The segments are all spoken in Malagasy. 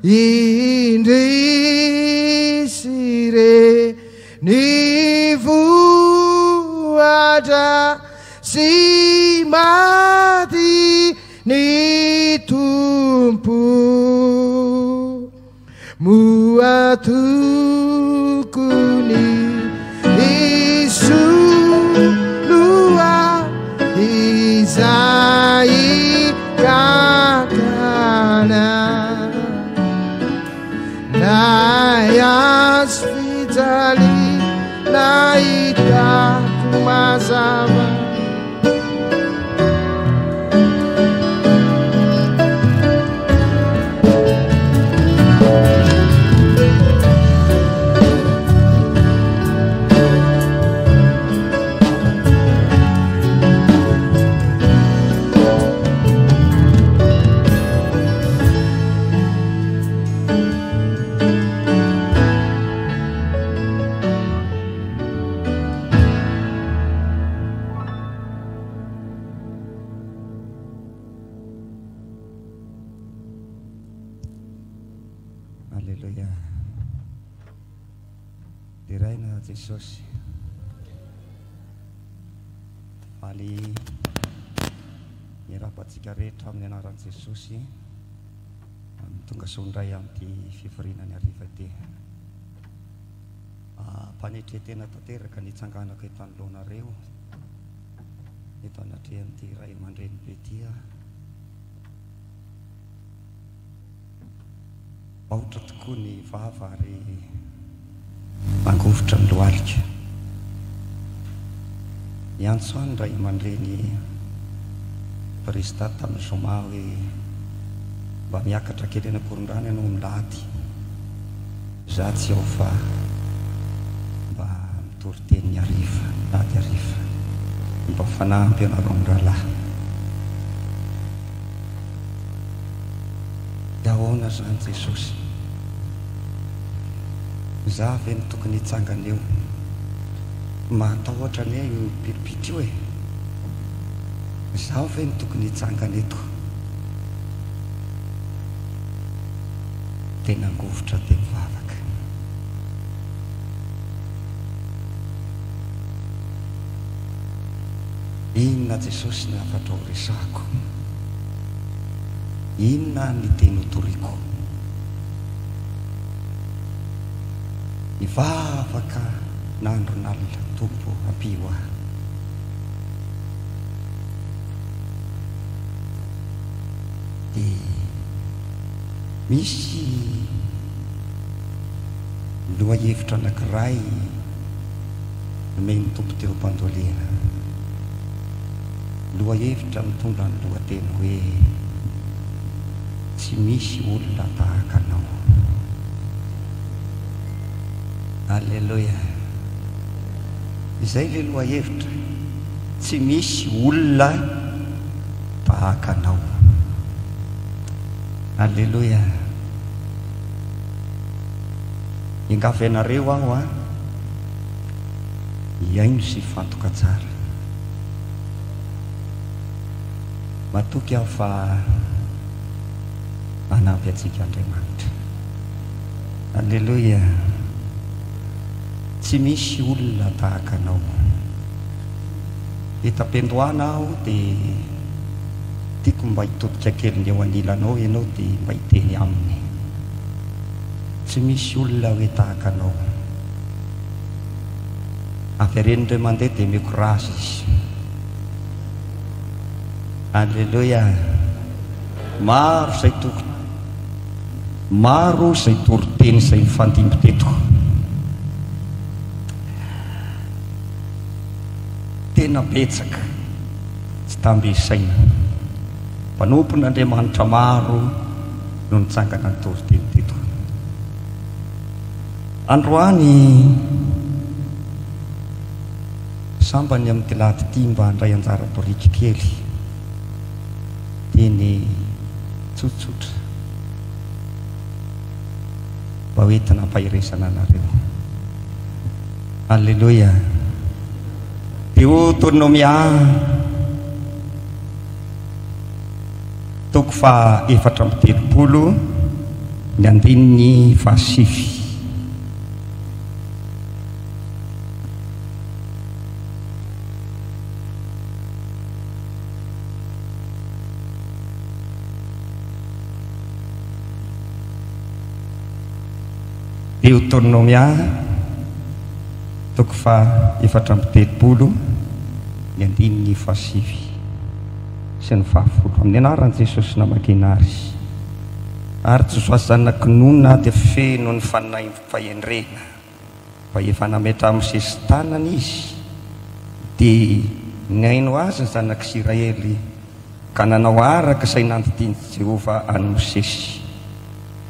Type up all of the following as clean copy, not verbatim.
Indrisy re ny vohatra sy maty ny Tompo. Moa tokony hisolo ahy izay kankana Ilay hazo fijaliana hitako mazava. Aleloia. Deraina Jesosy. Faly miarahaba antsika rehetra amin'ny anaran'i Jesosy. Tonga soa indray amin'ity fivoriana ny hariva ity. Ampanetren-tena tanteraka ny hitsanganako eto anoloanareo, eto anatrehan'ity ray aman-dreny be ity aho. Baotra tokoa ny vava ary mangovitra ny lohalika. Niantso ahy ny ray aman-dreny Prezida tamin'ny zoma hoe mba miakatra kely any Ankorondrano ianao amin'ny lahady. Za tsy ao fa mba mitory teny ny hariva, lahady hariva. Mba fanampy anareo mirahalahy. Dia ahoana izany Jesosy? Za ve no tokony hitsangana eo? Mahatahotra anie io pilipitra io e! Izaho ve no tokony hitsangana eto? Dia nangovitra dia nivavaka. Inona Jesosy ny hafatra ho resahako? Inona ny teny ho toriko? Nivavaka na andro na alina, Tompo ampio ahy. Dia misy lohahevitra anankiray nomen'ny Tompo teo am-pandolena. Lohahevitra mitondra ny lohateny hoe Tsy misy olona tahaka anao. Aleloia. Izay ilay lohahevitra, tsy misy olona tahaka anao. Aleloia. Miangavy anareo aho an, hihaino sy hifantoka tsara. Matoky aho fa hanampy antsika Andriamanitra. Aleloia. Tsy misy olona tahaka anao. Eto am-piandohana aho dia tiako mba hitodika kely ny eo anilanao ianao dia mba hiteny aminy. Tsy misy olona hoe tahaka anao. Avereno indray mandeha dia omeko raza izy. Aleloia. Maro izay toko maro izay toriteny izay nifandimby teto. Tena betsaka, tsy tamby isaina. Mpanompon'Andriamanitra maro no nitsangana nitory teny teto. Androany sambany amin'ity lahady ity mba handray anjara biriky kely. Teny tsotsotra mba ho entina hampaherezana anareo. Aleloia. Deotonomia toko faha 34. Ny andininy fahasivy. Deoteronomia toko faha 34 ny andininy fahasivy sy ny fahafolo. Amin'ny anaran'i Jesosy namakiana ary. Ary Josoa zanak'i Nona dia feno ny fanahy fahendrena, fa efa nametraha Mosesy tanana izy, dia nihaino azy ny zanak'Isiraely ka nanao araka izay nandidian'i Jehovah an'i Mosesy.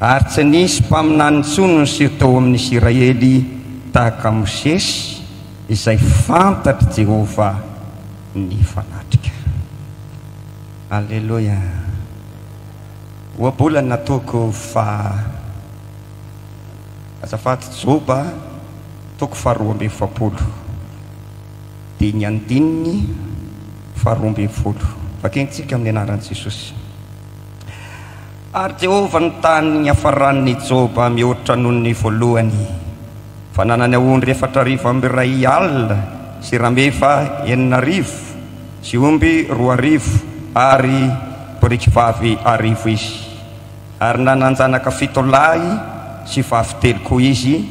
Ary tsy nisy mpaminany intsony niseho tao amin'ny Isiraely tahaka an'i Mosesy, izay fantatr'i Jehovah nifanatrika. Aleloia! Ohabolana toko faha, azafady, Joba toko faha 42, dia ny andininy faha 12. Vakintsika amin'ny anaran'i Jesosy. Ary Jehovah nitahy ny niafaran'i Joba mihoatra noho ny voalohany, fa nanany aondry 10400 sy rameva 6000 sy omby 2000 ary boriky vavy 1000 izy. Ary nanan-janaka fito lahy sy vavy telo koa izy,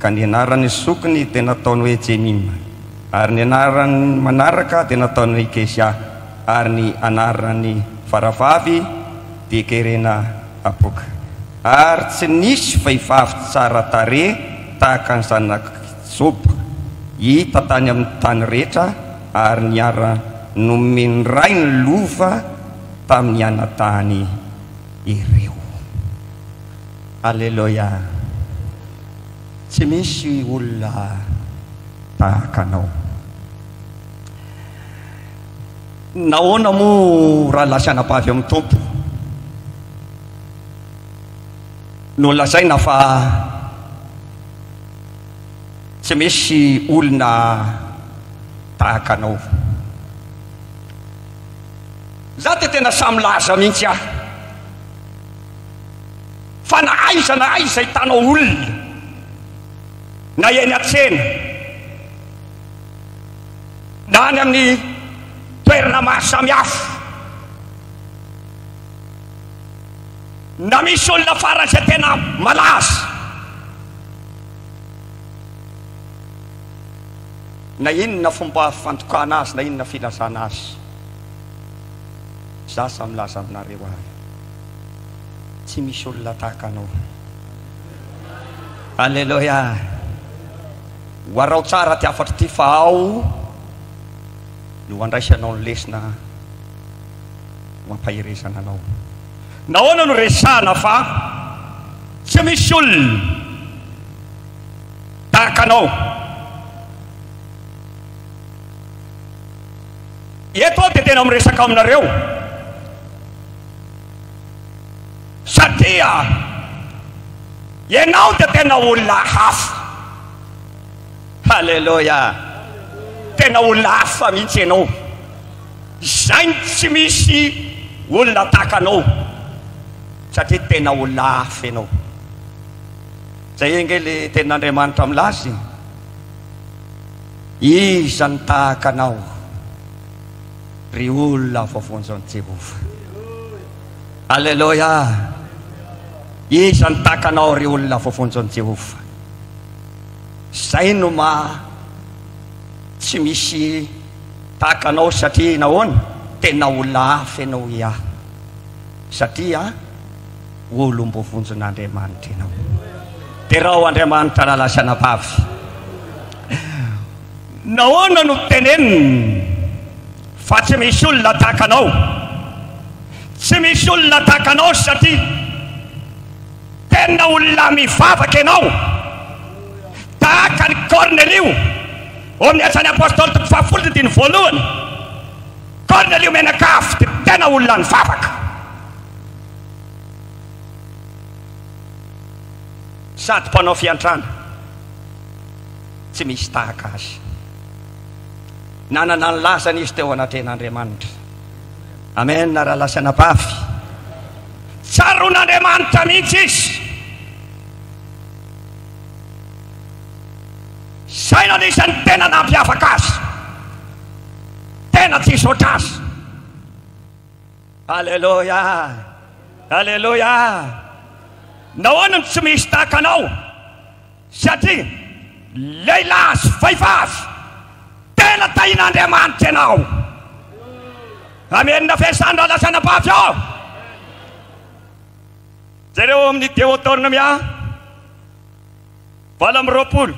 ka ny anaran'ny zokiny dia nataony hoe Jemima, ary ny anaran'ny manaraka dia nataony hoe Kezia, ary ny anaran'ny faravavy dia Kerena Hapoka. Ary tsy nisy vehivavy tsara tarehy tahaka ny zanak'i Joba hita tany amin'ny tany rehetra, ary niara-nomen'ny rainy lova tamin'ny anadahiny ireo. Aleloia! Tsy misy olona tahaka anao. Nahoana moa rahalahy sy anabavy ao amin'ny Tompo no lazaina fa tsy misy olona tahaka anao? Za dia tena samy milaza mihitsy aho fa na aiza na aiza ahitanao olona, na eny an-tsena, na any amin'ny toerana maro samihafa, na misy olona faran'izay tena malaza, na inona fomba fandokana azy, na inona filazana azy, za samy milaza aminareo ary, tsy misy olona tahaka anao. Aleloia. Ho araho tsara ty hafatra ity fa ao no handraisanao ny lesona ho ampaherezana anao. Nahoana no resahana fa tsy misy olona tahaka anao? Eto aho dia tena miresaka aminareo satria ianao dia tena olona hafa. Haleloia! Tena olona hafa mihitsy ianao. Izay no tsy misy olona tahaka anao satria tena olona hafa ianao. Izay ange le tenin'Andriamanitra milaza e. Iza no tahaka anao ry olona voavonjon'i Jehovah? Aleloia! Iza no tahaka anao ry olona voavonjon'i Jehovah? Izay no maha tsy misy tahaka anao satria nahoana? Tena olona hafa ianao ia. Satria olom-boavonjon'Andriamanitra ianao. Derao Andriamanitra rahalahy sy anabavy. Nahoana no tenenina fa tsy misy olona tahaka anao? Tsy misy olona tahaka anao satria tena olona mivavaka ianao. Tahaka an'i Kornelio, ao amin'ny Asan'ny Apostoly toko fahafolo andininy voalohany. Kornelio mianakavy dia tena olona nivavaka. Sady mpanao fiantrana, tsy misy tahaka azy. Nanana ny lazany izy teo anatrehan'Andriamanitra. Amen, rahalahy sy anabavy. Tsaroan'Andriamanitra. Tahin'Andriamanitra mihitsy izy. Izay no anisan'ny tena nampiavaka azy. Tena tsy hisy ohatr'azy. Aleloia! Aleloia! Nahoana no tsy misy tahaka anao? Satria lehilahy sy vehivavy tena tahin'Andriamanitra ianao. Amena ve izany rahalahy sy anabavy ô? Jereo ao amin'ny Deotornomia 28.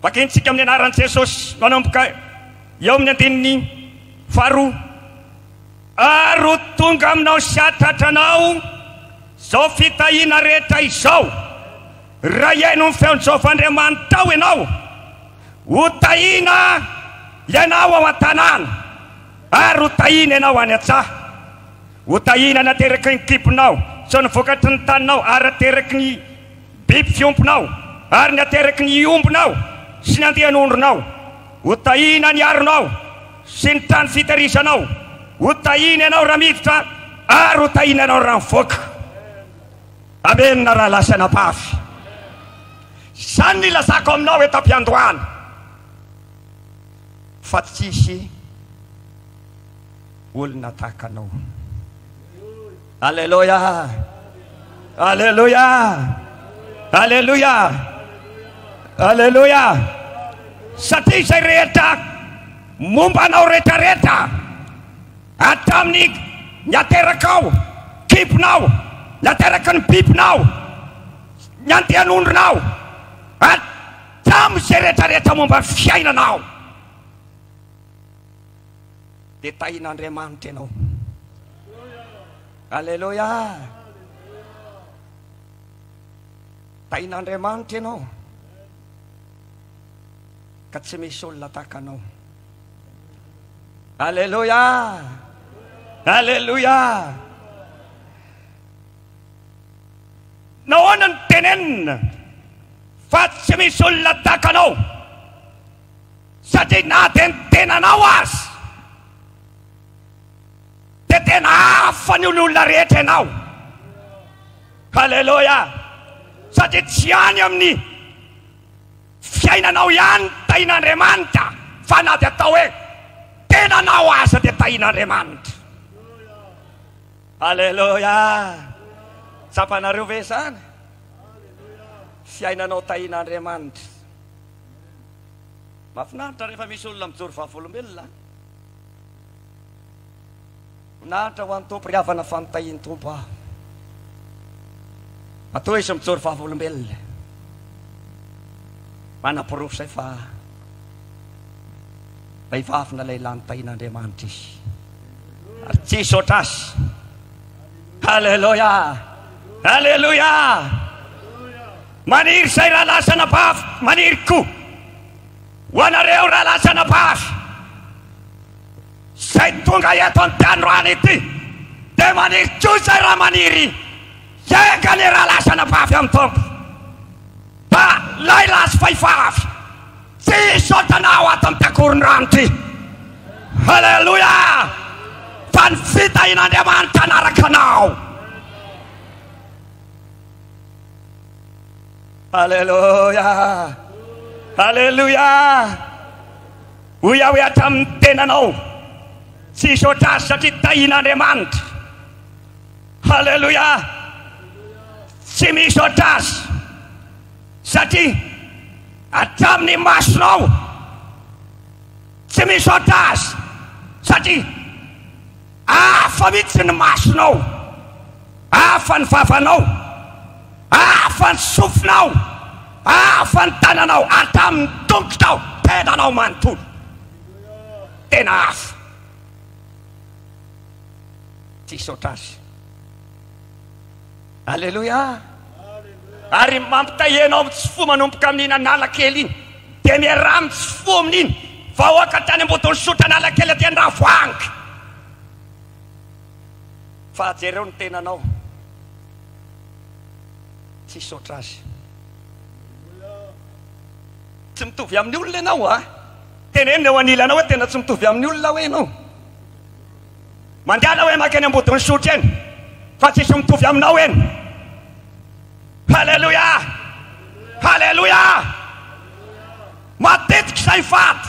Vakintsika amin'ny anaran'i Jesosy manomboka eo amin'ny andininy faharoa. Ary ho tonga aminao sy hahatratra anao izao fitahiana rehetra izao, raha hihaino ny feon'i Jehovah Andriamanitrao ianao. Hotahiana ianao ao an-tanàna, ary hotahiana ianao any an-tsaha. Hotahiana ny ateraky ny kibonao sy ny vokatry ny taninao ary ateraky ny biby fiompinao, ary ny ateraky ny ombinao sy ny andian'ondrinao. Hotahiana ny aronao sy ny trano fitehirizanao. Hotahiana ianao raha miditra, ary hotahiana ianao raha mivoaka. Amena rahalahy sy anabavy. Izany no ilazako aminao eto am-piandohana, fa tsy hisy olona tahaka anao. Aleloia! Aleloia! Aleloia! Aleloia! Satria izay rehetra momba anao rehetrarehetra, hatramin'ny ny aterakao, kibonao, ny ateraky ny bibinao, ny andian'ondrinao, hatramin'izay rehetrarehetra momba ny fiainanao, dia tahin'Andriamanitra ianao. Aleloia! Tahin'Andriamanitra ianao ka tsy misy olona tahaka anao. Aleloia! Aleloia! Nahoana no tenenina fa tsy misy olona tahaka anao? Satria na dia ny tenanao aza dia tena hafa ny olona rehetra ianao. Haleloia! Satria tsy any amin'ny fiainanao ihany ny tahin'Andriamanitra fa na dia atao hoe tenanao aza dia tahin'Andriamanitra. Haleloia! Tsapanareo ve izany? Fiainanao tahin'Andriamanitra. Mahafinaritra rehefa misy olona mijoro vavolombelona. Voninahitra ho an'ny Tompo ry havana fa nitahian'ny Tompo aho. Matoa izy mijoro vavolombelona. Manaporofo izay fa vehivavy na lehilahy nitahian'Andriamanitra izy. Ary tsy hisy oatra azy. Haleloia! Haleloia! Maniry izay rahalahy sy anabavy, maniry koa ho anareo rahalahy sy anabavy izay tonga eto amin'ity androany ity, dia maniry koa izay raha maniry hiainga ny rahalahy sy anabavy amin'ny Tompo, fa lahilahy sy vehivavy tsy hisy ohatranao ato amin'ity akorondrano ity. Haleloia! Fa ny fitahian'Andriamanitra hanaraka anao. Aleloia! Aleloia! Hoy aho hoe hatramin'ny tenanao, tsy hisy ohatr'azy satria tahian'Andriamanitra. Aleloia! Tsy misy ohatr'azy satria hatramin'ny masonao tsy misy ohatr'azy satria hafa mihitsy ny masonao. Hafa ny vavanao, hafa ny sofinao, hafa ny tananao, hatramin'ny tongotrao, tenanao manontolo. Tena hafa. Tsy hisaotra azy. Aleloia. Ary mampitahy anao amin'ny tsy fo manomboka amin'iny Analakely iny. Dia miaraha amin'ny tsy fo amin'iny. Vahoaka hatrany Ambodinsotra Analakely aty Andravoahangy. Fa jereo ny tenanao. Tsy hisaotra azy. Tsy mitovy amin'ny olona ianao a. Teneno eo anilanao hoe tena tsy mitovy amin'ny olona hoe ianao. Mandehana hoe makeny Ambodin'Isotry eny fa tsisy mitovy aminao eny. Haleloia! Haleloia! Matetika izay vady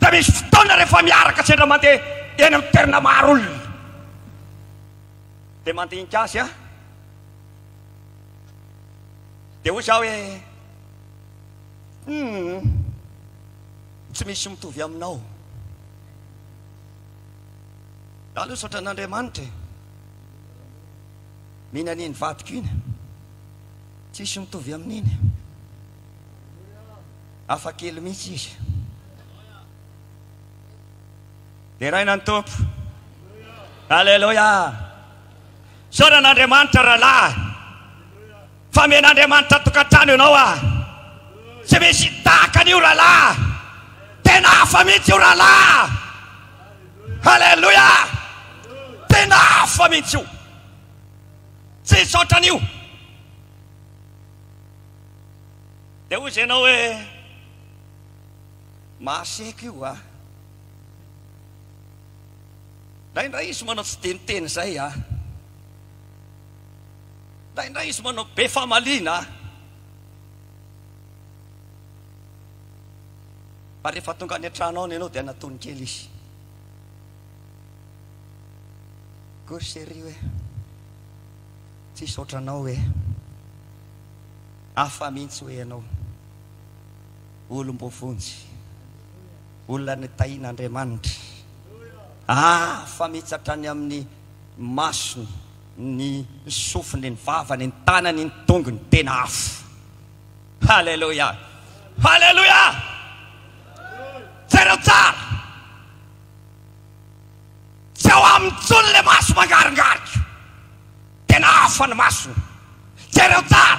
dia misy fotoana rehefa miaraka sendra mandeha eny amin'ny toerana maro olona dia mandinika azy aho dia hoy zaho hoe hum tsy misy mitovy aminao. Za aloha misaotra an'Andriamanitra e. Mino an'iny vadiko iny. Tsisy mitovy amin'iny. Hafa kely mihitsy izy. Deraina ny Tompo. Aleloia. Isaorana Andriamanitra rahalahy. Fa amen'Andriamanitra tokantrano ianao ah. Tsy misy tahaka an'io rahalahy. Tena hafa mihitsy io rahalahy. Aleloia. Tena hafa mihitsy io. Tsisy ohatran'io. Dia hoy ianao hoe mahaseko io ah. Indraindray izy manao tsy dia miteny izay ah. Indraindray izy manao be famaliana ah. Fa rehefa tonga any an-trano any ianao dia anatony kely izy. Akory chérie hoe tsisy ohatranao hoe. Hafa mihitsy hoe ianao. Olom-boavonjy. Olona nitahian'Andriamanitra. Hafa mihitsy hatrany amin'ny masony, ny sofiny, ny vavany, ny tanany, ny tongony. Tena hafa. Haleloia! Haleloia! Jereo tsara! Tsy ao aminy intsony ilay maso mangaringarika. Tena hafa ny masony. Jereo tsara!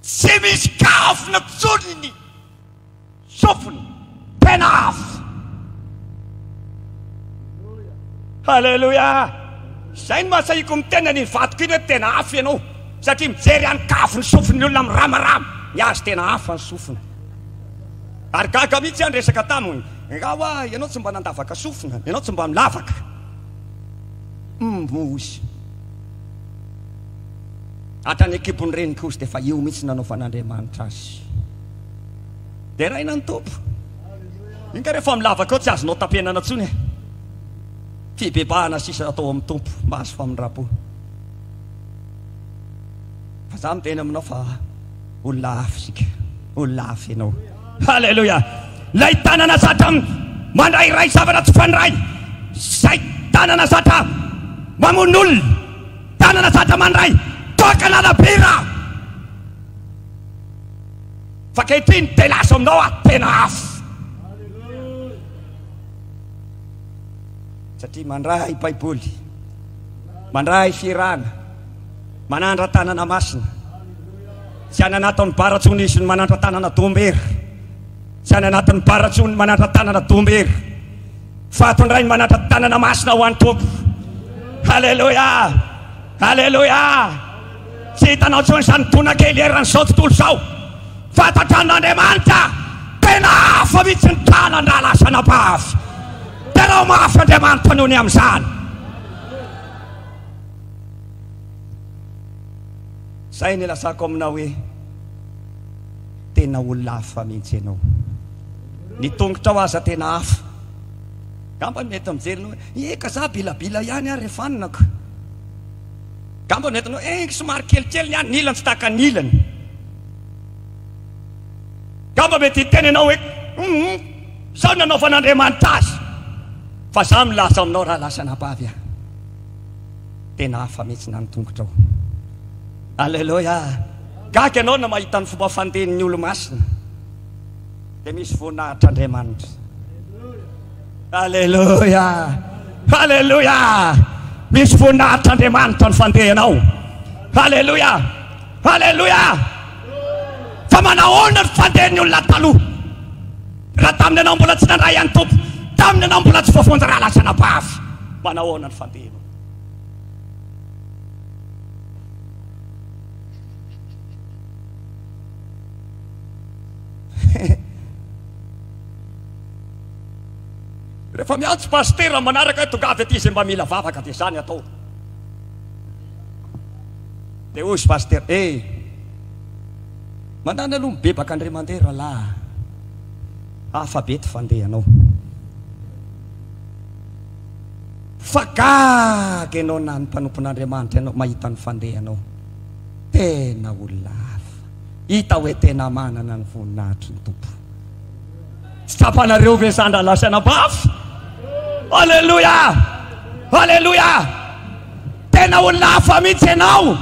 Tsy misy kavina intsony ny sofiny. Tena hafa. Haleloia! Izay no mahasahiako miteny an'iny vadiko iny hoe tena hafa ianao. Satria mijery any kavin'ny sofin'ny olona miramarama. Ny azy tena hafa ny sofiny. Ary gaga mihitsy aho niresaka taminy. Nga hoa ianao tsy mba nandavaka sofina, ianao tsy mba milavaka. Humm hoy izy. Hatrany an-kibon'ny reniko izy dia efa io mihitsy nanaovan'Andriamanitra azy. Deraina ny Tompo. Inga rehefa milavaka eo tsy azonao tapenana intsony e. Fibebahana sisa atao amin'ny Tompo, mahazo famindram-po. Fa za miteny aminao fa olona hafa isika, olona hafa ianao. Haleloia! Ilay tanana zatra mandrairay zavatra tsy fandray, izay tanana zatra mamono olona, tanana zatra mandray toaka lala-bira. Fa ankehitriny dia lasa aminao aho tena hafa. Satria mandray Baiboly, mandray fihirana, manandra-tanana masina. Tsy any anatin'ny bara intsony izy no manandra-tanana dombery. Tsy any anatin'ny bara intsony ny manandra-tanana dombery. Fa ato indray ny manandra-tanana masina ho an'ny Tompo. Haleloia! Haleloia! Tsy hitanao intsony izany dona kely eran'izao tontolo izao. Fantatran'Andriamanitra tena hafa mihitsy ny tanan-drahalahy sy anabavy. Derao mafy Andriamanitra noho ny amin'izany. Zay ny ilazako aminao hoe tena olona hafa mihitsy ianao. Ny tongotrao aza tena hafa. Angamba mety mijery anao hoe eka za bilabila ihany aho rehefa anona ka. Angamba mety anao eh somary kelikely ny ahy ny ilany tsy tahaka ny ilany. Angamba mety hiteny ianao hoe hum zao no nanaovan'Andriamanitra azy. Fa za milaza aminao rahalahy sy anabavy ah. Tena hafa mihitsy na ny tongotrao. Aleloia! Gaga ianao na mahita ny fomba fandehan'ny olo-masina. Dia misy voninahitr'Andriamanitra. Aleloia! Aleloia! Misy voninahitr'Andriamanitra ny fandehanao. Aleloia! Aleloia! Fa manahoana ny fandehan'ny olona taloha? Raha tamin'ny ianao mbola tsy nandray an'ny Tompo, tamin'ny ianao mbola tsy voavonjy rahalahy sy anabavy, manahoana ny fandehanao? Rehefa miantso pasitera manaraka hoe tongava aty izay mba mila vavaka dia izany atao. Dia hoy izy pasitera, eh, mandany aloha mibebaka indray mandeha rahalahy, hafa be ty fandehanao. Fa gaga ianao na ny mpanompon'Andriamanitra ianao mahita ny fandehanao. Tena olona hafa. Hita hoe tena manana ny voninahitry ny Tompo. Tsy tsapanareo ve izany rahalahy sy anabavy? Aleloia! Aleloia! Tena olona hafa mihitsy ianao.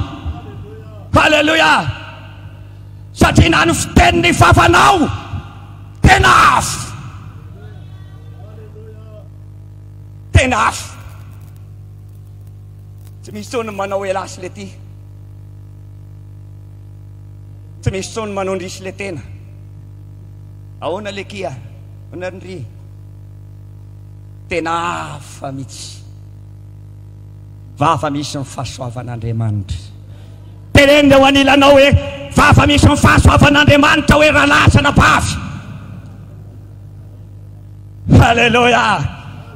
Aleloia! Satria na ny fitenin'ny vavanao tena hafa. Tena hafa. Tsy misy intsony ny manao elasy lety. Tsy misy intsony ny manao ndrisy le tena. Ahoana le kia? Ahoana ry ndry? Tena hafa mihitsy. Vava misy ny fahasoavan'Andriamanitra. Teneno eo anilanao hoe vava misy ny fahasoavan'Andriamanitra hoe rahalahy sy anabavy. Haleloia!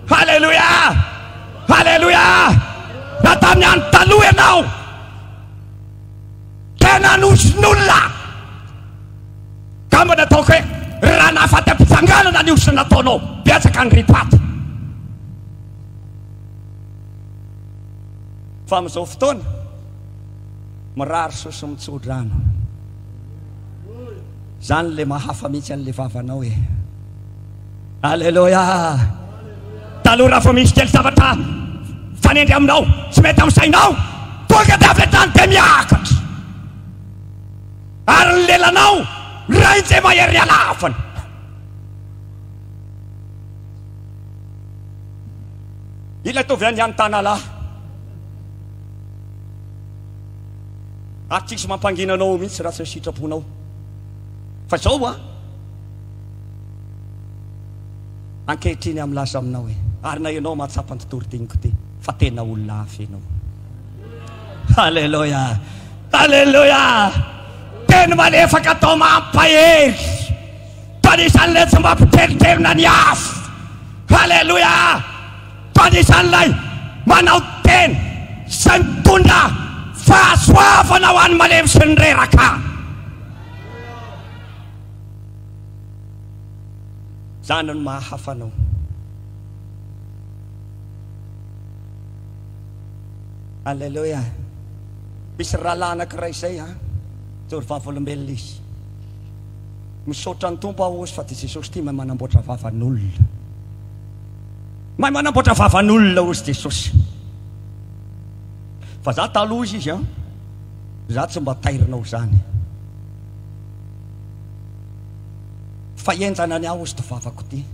Haleloia! Haleloia! Raha tamin'ny andro taloha ianao, tena nosin'olona. Angamba nataoko hoe raha nahafaty am-pitsanganana ny osy nataonao, betsaka ny ripaty. Fa amin'izao fotoana, mirary soa sy mitsodrano. Zany le mahafa mihitsy an'le vavanao e. Aleloia. Taloha raha vao misy kely zavatra fanendry aminao, tsy mety amin'ny sainao, tonga dia avy hatrany dia miakatra. Ary ny lelanao rainje mahery halavany. Ilay tovy any Antanalahy. Ary tsisy mampangina anao mihitsy raha tsy ny sitraponao. Fa izao an, ankehitriny aho milaza aminao hoe, ary na ianao mahatsapa an'ity toriteniko ity, fa tena olona hafa ianao. Haleloia! Haleloia! Teny malefaka atao mampahery. Toa anisan'ilay tsy mampiteriterina ny hafa. Haleloia! Toa anisan'ilay manao teny izay mitondra fahasoavana ho an'ny malemy sy ny reraka. Izany no maha-hafa anao. Aleloia. Misy rahalahy anankiray izay an, joro vavolombelona izy. Misaotra ny Tompo aho hozy fa dia Jesosy ity mahay manamboatra vavan'olona. Mahay manamboatra vavan'olona hozy Jesosy. Fa za taloha hozy izy an, za tsy mba tairinao izany. Fa henjana ny ahy hozy ty vavako ity.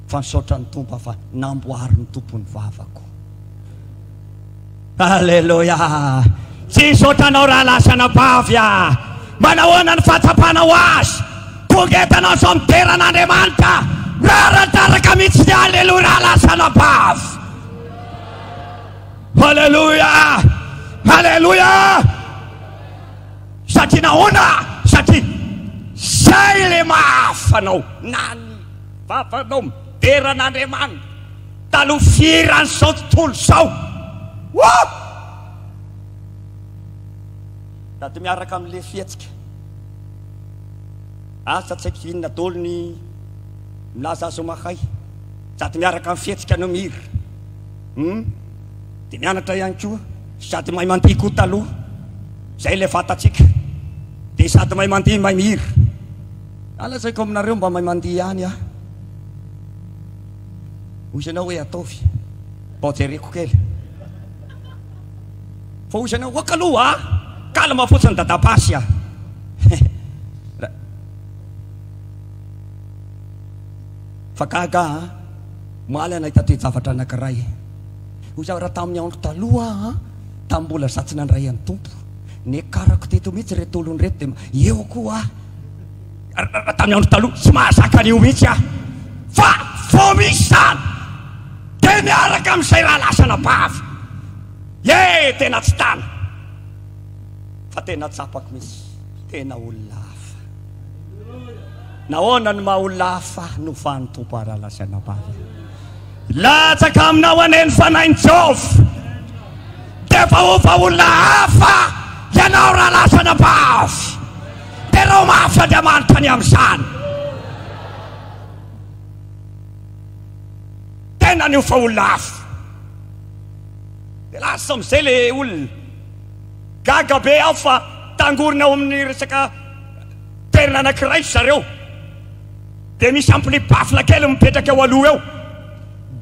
Fa misaotra ny Tompo aho fa namboarin'ny Tompo ny vavako. Aleloia! Tsy hisaotra anao rahalahy sy anabavy ah! Manahoana ny fahatsapanao azy? Tonga eto ianao izao midera an'Andriamanitra! Raradraraka mihitsy ny aleloia rahalahy sy anabavy! Aleloia! Aleloia! Satria nahoana? Satria zay le mahafa anao na ny vavanao midera an'Andriamanitra. Taloha firy an'izao tontolo izao. Woo! Sady miaraka amin'ilay fihetsika. Asa tsy haiko inona daholo ny milaza azy ho mahay. Sady miaraka amin'ny fihetsika no mihira. Hum? Dia mianatra ihany koa. Sady mahay mandihy koa taloha. Izay ilay vatantsika. Dia sady mahay mandihy mahay mihira. Lazaiko aminareo mba mahay mandihy ihany aho. Hoy ianao hoe ataovy. Bao jereko kely. Fa hoy ianao, ok aloha a! Calme fotsiny dadapasy a! Fa gaga a! Omaly aho nahita toe-javatra anankiray. Hoy izaho, raha tamin'ny andro taloha aho, tamin'ny mbola izaho tsy nandray an'ny Tompo, niakarako teto mihitsy ireto olona ireto dia eo koa aho. Tamin'ny andro taloha, tsy mahazaka an'io mihitsy aho. Fa vao misy izany, dia miaraka amin'izay rahalahy sy anabavy. Ye, tena tsy tana. Fa tena tsapako mihitsy, tena olona hafa. Nahoana no maha olona hafa novan'ny Tompo ahy rahalahy sy anabavy? Latsaka aminao anie ny fanahin'i Jehovah, dia efa hova olona hafa ianao rahalahy sy anabavy. Derao mafy Andriamanitra ny amin'izany. Tena niova olona hafa. Dia lasa amin'izay le olona. Gaga be aho fa tangorona ao amin'ny resaka toerana anankiray ry zareo. Dia misy ampli baffle kely mipetraka eo aloha eo.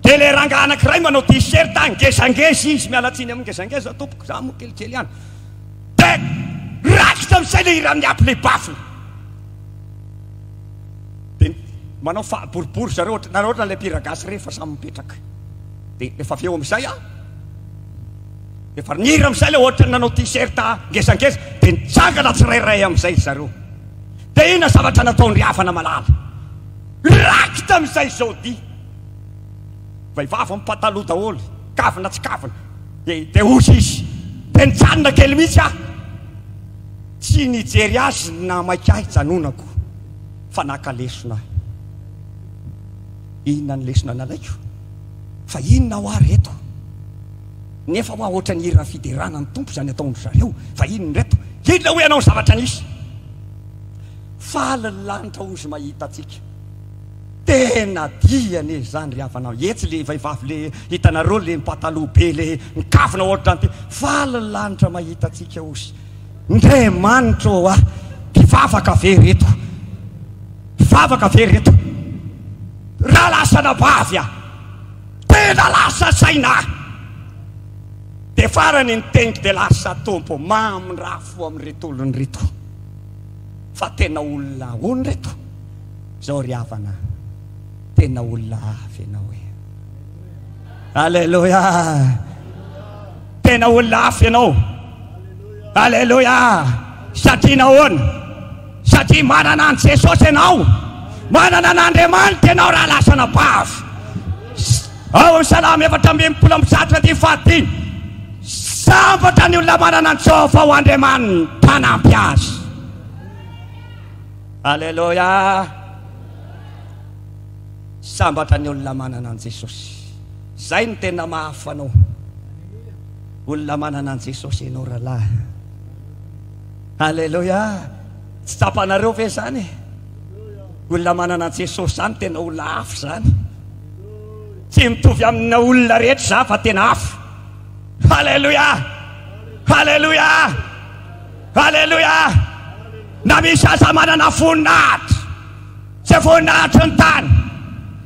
Dia le rangahy anankiray manao t-shirt ngezangeza izy, miala tsiny amin'ny ngezangeza tompoko, za moa kelikely ihany. Dia raikitra amin'izay le hira amin'ny ampli baffle. Dia manao fa boribory zareo ohatra, nareo ohatra ilay mpihira gasy ireny fa samy mipetraka. Dia rehefa avy eo amin'izay aho, rehefa nihira amin'izay ilay ohatra nanao t-shirt ngezangeza, dia nitsangana tsirairay amin'izay ry zareo. Dia inona zavatra nataon-dry havana malala? Raikitra amin'izay izao dia vehivavy mipataloha daholo, kavina tsy kavina. Dia dia hozy izy. Dia nijanona kely mihitsy aho. Tsy nijery azy na maika ahy janonako fa naka lesona ahy. Inona ny lesona nalaiko? Fa inona hoa reto? Nefa hoa ohatran'ny hira fiderana ny Tompo izany ataon-dry zareo. Fa inona reto? Inona hoy ianao ny zavatra nisy? Faly ny lanitra hozy mahita antsika. Tena dia anie izany ry havana. Etsy le vehivavy le hitanareo le mipataloha be le mikavina ohatran'ity. Faly ny lanitra mahita antsika hozy. Ndriamanitra ô ah! Mpivavaka ve reto? Mpivavaka ve reto? Rahalahy sy anabavy ah! Tena lasa saina ahy. Dia farany ny teniko dia lasa Tompo mamindrà fo amin'ireto olona ireto. Fa tena olona ahoana ireto? Zao ry havana, tena olona hafa ianao e. Aleloia. Tena olona hafa ianao. Aleloia. Satria nahoana? Satria manana an'i Jesosy ianao. Manana an'Andriamanitra ianao raha lasa anabavy. Ao amin'ny Salamo 164 andininy fahadimy. Sambatra ny olona manana an'i Jehovah ho Andriamaniny mpanampy azy. Aleloia. Sambatra ny olona manana an'i Jesosy. Zay no tena mahafa anao. Olona manana an'i Jesosy ianao rahalahy. Aleloia. Tsy tsapanareo ve zany? Olona manana an'i Jesosy zany tena olona hafa zany. Tsy mitovy amina olona rehetra za fa tena hafa. Aleloia. Aleloia. Aleloia. Na misy aza manana voninahitra. Tsy voninahitry ny tany,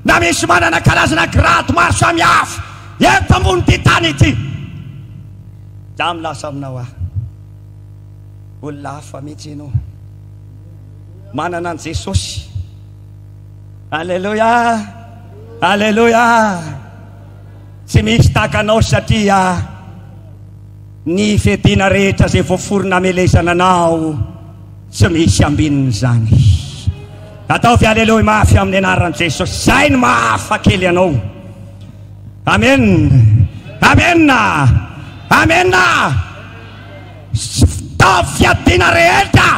na misy manana karazana grady maro samihafa eto ambonin'ity tany ity. Za milaza aminao aho, olona hafa mihitsy ianao, manana an'i Jesosy. Aleloia, aleloia. Tsy misy tahaka anao satria ny fiadiana rehetra izay voaforona hamelezana anao Tsy misy ambinin'izany. Ataovy aleloia mafy amin'ny anaran'i Jesosy. Izay no mahafa kely anao. Amen. Amen. Amen. Fitaovy fiadiana rehetra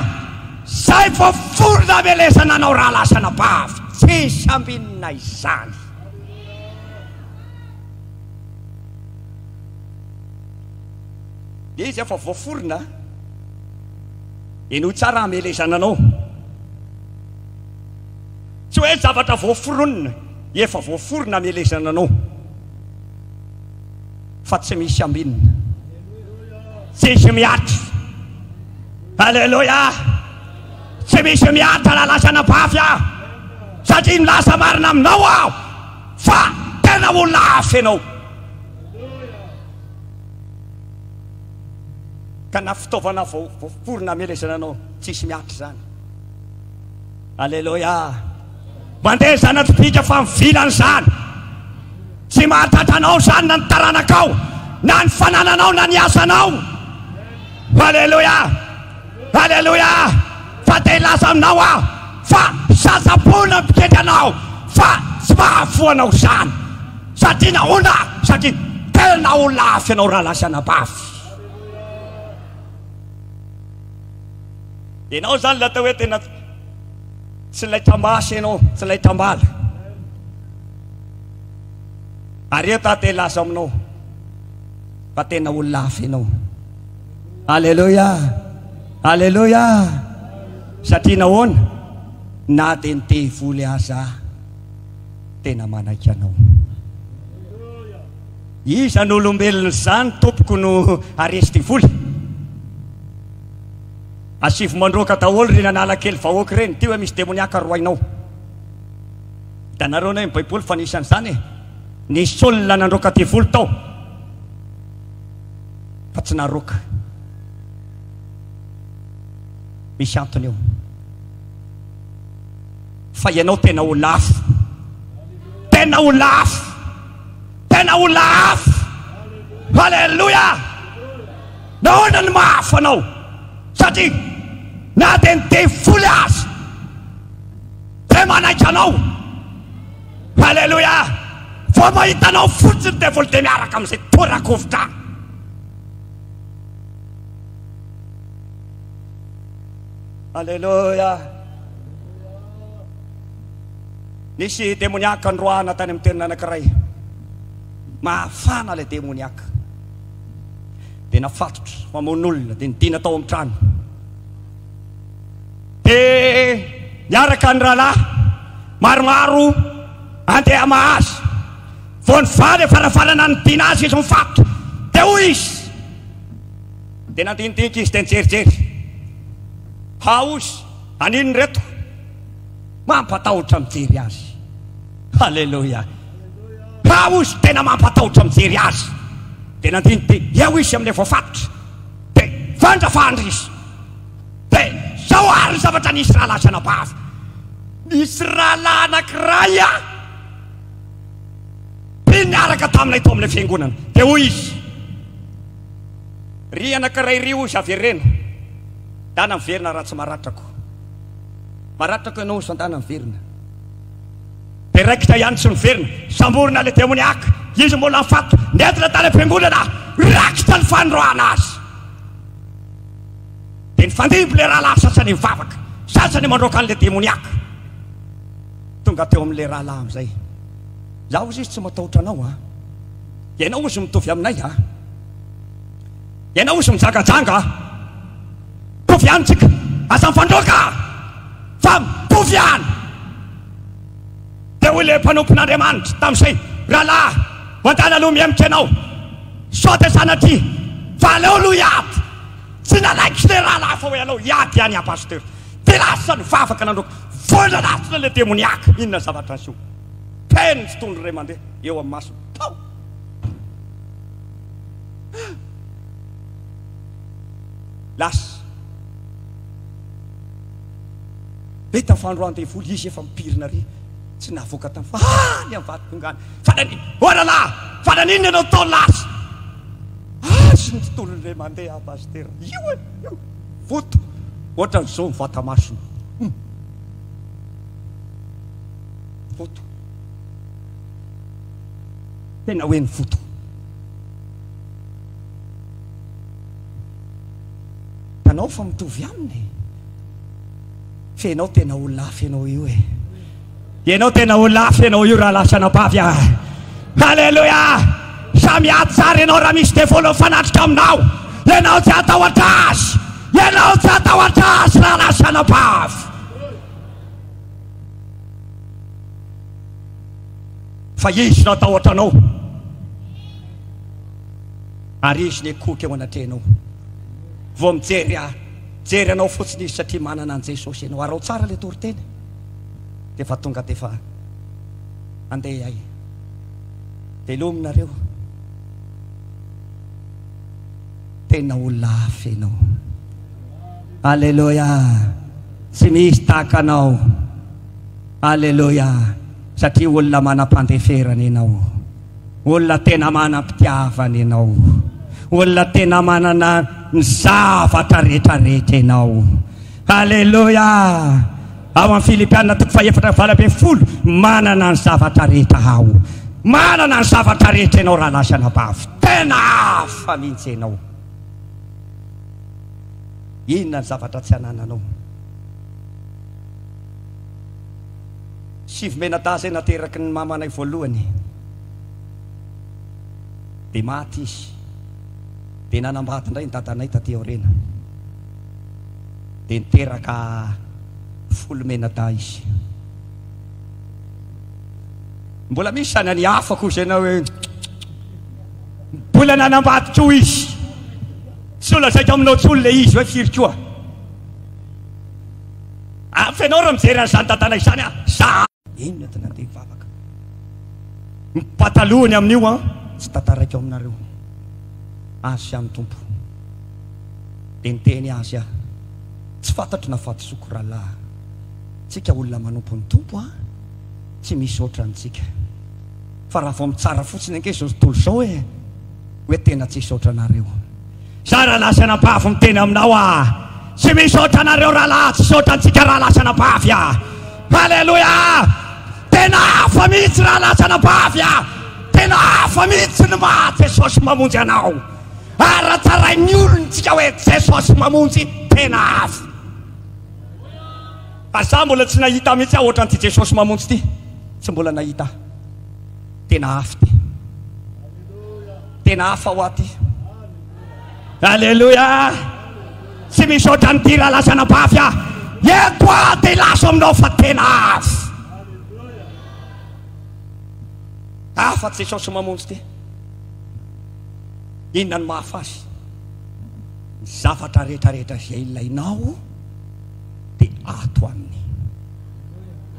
izay voaforona hamelezana anao rahalahy sy anabavy. Tsisy ambinina izany. Izy efa voaforona. Henoy tsara hamelezana anao. Tsy hoe zavatra voaforonina, efa voaforona hamelezana anao. Fa tsy misy ambinina. Tsisy mihatra. Aleloia. Tsy misy mihatra raha lasa anabavy aho. Satria milaza marina aminao aho fa tena olona hafa ianao. Ka na fitaovana vao voaforona hamelezana anao, tsisy mihatra izany. Aleloia. Mandeha zana-tsipìka fa mivilana izany. Tsy mahatratra anao izany na ny taranakao, na ny fanananao, na ny asanao. Aleloia. Aleloia. Fa te hilaza aminao aho fa sasa-po ny mpikendry anao fa tsy mahafoa anao izany. Satria nahoana? Satria tena olona hafa ianao rahalahy sy anabavy. Ianao izany ilay atao hoe tena. Tsy laitram-basy ianao, tsy laitram-bala. Ary eto aho te hilaza aminao fa tena olona hafa ianao. Aleloia! Aleloia! Satria nahoana? Na dia ny devoly aza tena manaiky anao. Iza no olombelona izany tompoko no haresy devoly? Asivo mandroaka daholo ry nanala kely vahoaka ireny, ty hoe misy demoniaka roainao. Hitanareo anie ny baiboly fa nisy an'izany e. Nisy olona nandroaka devoly tao fa tsy naroaka. Misy antony io. Fa ianao tena ho lafo. Tena ho lafo. Tena ho lafo. Alléluia. Nahoana no mahafa anao? Satria na dia ny devoly aza dia manaiky anao. Alléluia. Vao mahita anao fotsiny ny devoly dia miaraka amin'izay tora-kovitra. Alléluia. Nisy demoniaka noroahana tany amin'ny toerana anankiray. Mahafana ilay demoniaka. Dia nafatotra, mamono olona, dia nidina tao amin'ny trano. Dia niaraka ny rahalahy maromaro andeha hamaha azy. Vao nivaly varavarana nidina azy izy mifatotra. Dia hoy izy, dia nandinidinika izy dia nijerijery. Haozy, anino ireto? Mampatahotra mijery azy. Haleloia. Haozy, tena mampatahotra mijery azy. Dia nandini-dia eo izy amin'ilay voafatotra. Dia fandrafandra izy. Dia izao ary ny zavatra nisy rahalahy sy anabavy. Nisy rahalahy anankiray a! Be niaraka taminay tao amin'ilay fiangonana. Dia hoy izy, Ry anankiray ry hozy avereno. Dana miverina raha tsy maratrako. Maratrako ianao hozy fa ndana miverina. Dia raikitra ihany tsy miverina. Samborina ilay demoniaka. Izy mbola nifato. Nentina tany am-piangonana. Raikitra ny fanoroahana azy. Dia nifandimby ilay rahalahy sasany mivavaka. Sasany mandroaka an'ilay demoniaka. Tonga teo amin'ilay rahalahy amin'izay. Izaho hozy izy tsy matahotra anao an. Ianao hozy mitovy aminay an. Ianao hozy mijangajanga an. Mitovy ihany tsika. Aza mifandroaka fa mitovy ihany. Dia hoy ilay mpanompon'Andriamanitra tamin'izay, Rahalahy, mandàna aloha mihemotra ianao, sao dia sanatria fa aleo aloha hiady. Tsy nanaiky ilay rahalahy fa hoe aleo hiady ihany aho pasteur. Dia lasa nivavaka nandroaka. Voalalatra ilay demoniaka. Inona ny zavatra niseho? Teny tsy tondro iray mandeha eo amin'ny masony. Tao! Lasa. Be tafandro an-devoly izy efa mipirina ary tsy navoaka tamin'ny fa any amin'ny vato-tongany. Fa naninona? Oh rahalahy! Fa naninona ianao tao lasa? Azy ny tontolon'ilay mandeha pasitera. Io e! Io! Voto. Ohatran'izao ny vata-masony. Hum. Voto. Tena hoe ny voto. Hitanao fa mitovy aminy e. Fa ianao tena ho lafo ianao io e. Ianao tena ho lafo ianao io rahalahy sy anabavy a. Haleloia! Samy ady tsara ianao raha misy devoly mifanatrika aminao. Ianao tsy hatahotra azy. Ianao tsy hatahotra azy rahalahy sy anabavy. Fa izy no hatahotra anao. Ary izy ny eo anatrehanao. Vao mijery ahy, jery anao fotsiny izy satria manana an'i Jesosy ianao. Araho tsara ilay toriteny. Dia efa tonga dia efa andeha ay. Velominareo. Tena olona hafa ianao. Aleloia. Tsy misy tahaka anao. Aleloia. Satria olona manam-pandeferana ianao. Olona tena manam-pitiavana ianao. Olona tena manana ny zavatra rehetra rehetra ianao. Aleloia. Ao amin'ny Filipiana toko fahefatra 18, manana ny zavatra rehetra aho. Manana ny zavatra rehetra ianao rahalahy sy anabavy. Tena hafa mihitsy ianao. Inona ny zavatra tsy anananao? Sivy mianadahy izay nateraky ny mamanay voalohany. Dia maty izy. Dia nanambady indray ny dadanay taty aoriana. Dia niteraka folo mianadahy izy. Mbola misy zanany hafa koa izay na hoe mbola nanambady koa izy. Tsy ho lazaiko aminao intsony ilay izy hoe firy koa. Hafa ianao raha mijery an'izany dadanay izany an! Za. Eny entina andeha hivavaka. Ny patalohany amin'io an, tsy tantaraiko aminareo. Azy sy an'ny Tompo. Dia niteny azy aho. Tsy fantatro na fahadisoako rahalahy. Tsika olona manompo ny Tompo an, tsy misy ohatrantsika. Fa raha vao mitsara fotsiny ange izao tontolo izao e, hoe tena tsisy ohatranareo. Za rahalahy sy anabavy miteny aminao ah, tsy misy ohatranareo rahalahy, tsisy ohatrantsika rahalahy sy anabavy ah. Haleloia! Tena hafa mihitsy rahalahy sy anabavy ah. Tena hafa mihitsy ny maha Jesosy mamonjy anao. Ary raha tsarain'ny olona tsika hoe Jesosy mamonjy, tena hafa. Fa za mbola tsy nahita mihitsy aho ohatran'ity Jesosy mamonjy ity. Tsy mbola nahita aho. Tena hafa ity. Tena hafa ho aty. Aleloia. Tsy misy ohatran'ity rahalahy sy anabavy aho. Eto aho dia hilaza aminao fa tena hafa. Hafa Jesosy mamonjy ity. Inona no mahafa azy? Ny zavatra rehetra rehetra izay ilainao dia ato aminy.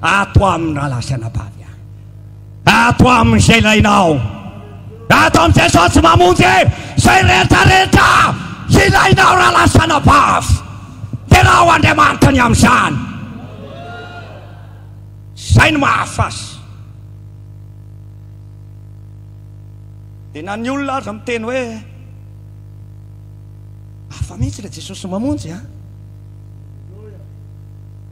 Ato aminy rahalahy sy anabavy aho. Ato aminy izay ilainao. Ato amin'i Jesosy mamonjy izay rehetra rehetra ilainao rahalahy sy anabavy. Derao Andriamanitra ny amin'izany. Izay no mahafa azy. Dia na ny olona aza miteny hoe hafa mihitsy ilay Jesosy mamonjy a.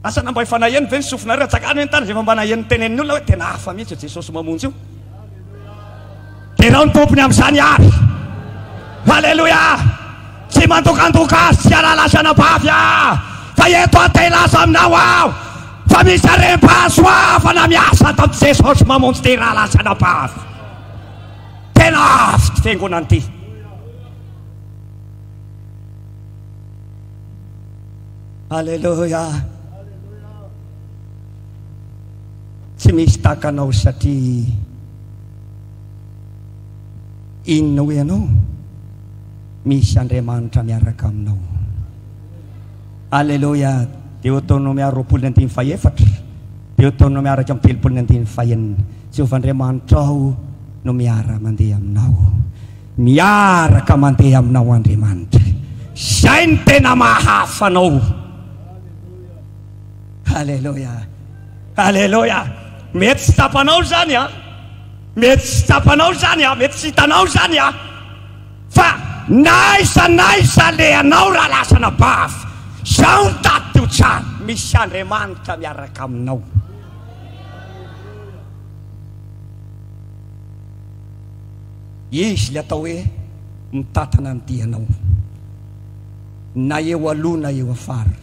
Asa na mba efa naheno ve ny sofinareo? Atsangano eny tany izay efa mba naheno ny tenenin'ny olona hoe tena hafa mihitsy io Jesosy mamonjy io. Derao ny Tompony amin'izany ary. Haleloia! Tsy mandokandoka azy tsy rahalahy sy anabavy aho, fa eto aho te hilaza aminao aho fa misy harem-pahasoavana miasa ato amin'i Jesosy mamonjy ity rahalahy sy anabavy. Tena avo ity fiangonana ity. Aleloia. Tsy misy tahaka anao satria inona hoy ianao? Misy Andriamanitra miaraka aminao. Aleloia. Deoteronomia 20 ny andininy fahefatra, Deoteronomia 31 ny andininy fahenina. Jehovah Andriamanitrao no miara-mandeha aminao. Miaraka mandeha aminao Andriamanitra. Izay no tena mahafa anao. Aleloia. Aleloia. Mety tsy tsapanao izany an. Mety tsy tsapanao izany an. Mety tsy hitanao izany an. Fa na aiza na aiza alehanao raha lasa anabavy, izao ny tadidio tsara, misy Andriamanitra miaraka aminao. Izy ilay atao hoe mitantana ny dianao, na eo aloha na eo afara.